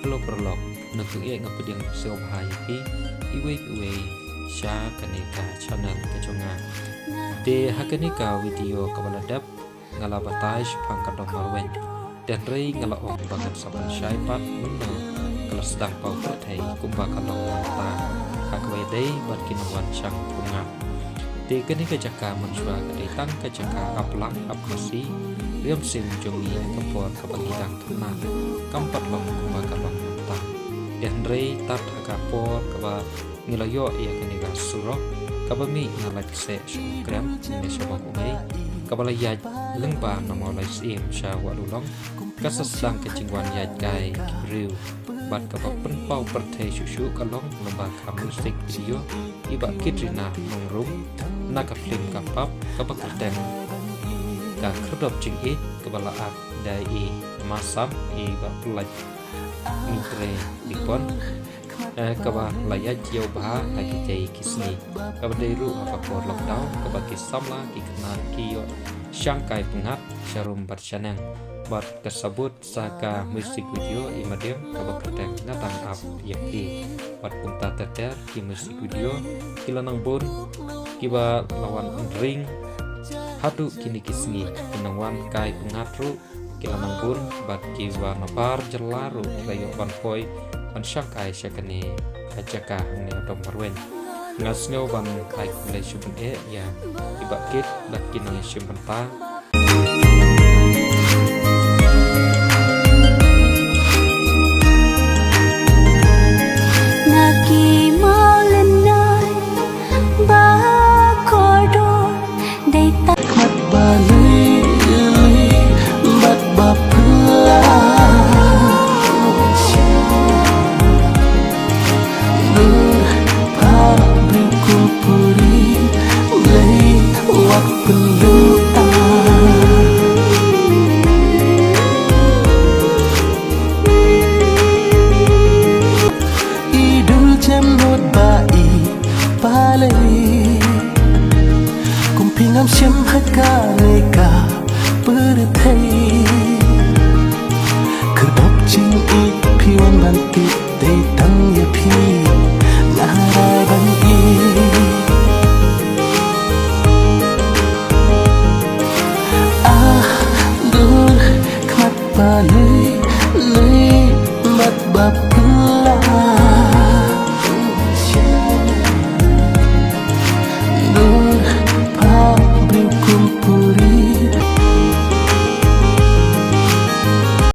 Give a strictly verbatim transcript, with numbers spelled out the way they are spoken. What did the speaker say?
Hello paralok, nongpyni nga pdiang sngewbha ïa phi iwei pa iwei sha kane ka channel ka jong nga. Te ha kane ka video kaba la dep nga la batai shaphang ka dong marweiñ. Te hynrei nga la ong ba ngan sa pynshai pat mynno ka la sdang paw pyrthei kumba ka long mynta ha kaba ïadei bad ki nongwan shang pungap. Te kane ka jaka mynshuwa ka dei tang ka jaka ap lang ap masi riam sim jong ngi ha ka por kaba ngi dang thuna. Kam pat long kumba ka long mynta. Te hynrei tad ha ka por kaba ngi la ïoh ïa kane ka surok kaba mih na Laitkaseh sha Krem ne sha Bangkmei kaba la ïaid lyngba na Mawlai Syiem sha Wahlulong. Ka sa sdang ka jingwan ïaid kai ki briew bad kaba pynpaw pyrthei shuh shuh ka long lyngba ka music video i Bah Kitrina Nongrum na ka phlim Ka Pap kaba kyrteng Ka Khyrdop Jingïeit kaba la act da i Ma Sam i Bah Pynlait Nongtrei Dipon. Eh, kaba la ïaid ïew bha ha kitei ki sngi kaba dei ruh ha ka por lockdown kaba ki samla ki khynnah ki ïoh shang kai pyngngad sharum bad shaneng bad ka sa bud sa ka music video i Madiang kaba kyrteng Nga Dang Ap Ïa Ki. Bad kumta ter ter ki music video ki la nang bun kiba la wan ring haduh kine ki sngi ki nang wan kai pyngngad ruh ki la nang bun bad kiba nabar jylla ruh ki la ïoh ban poi ban shang kai sha kane ka jaka hangne ha dong marweiñ. Nga sngew ban ai khublei shibun eh ïa i Bah Kit bad ki nongïashim bynta. Na ki mawlynnai ba kordor dei ta mat ba lei lei bad ba pla. Nur pha bri kumpuri lei wat pynduh. I dul jem mut ba i palei. Kum phi ngam shem ha kane ka pyrthei. Khyrdop jingïeit phi wan ban tip dei tang ïa phi nga rai ban ïeit. Ah, dur khmat ba lei lei mat ba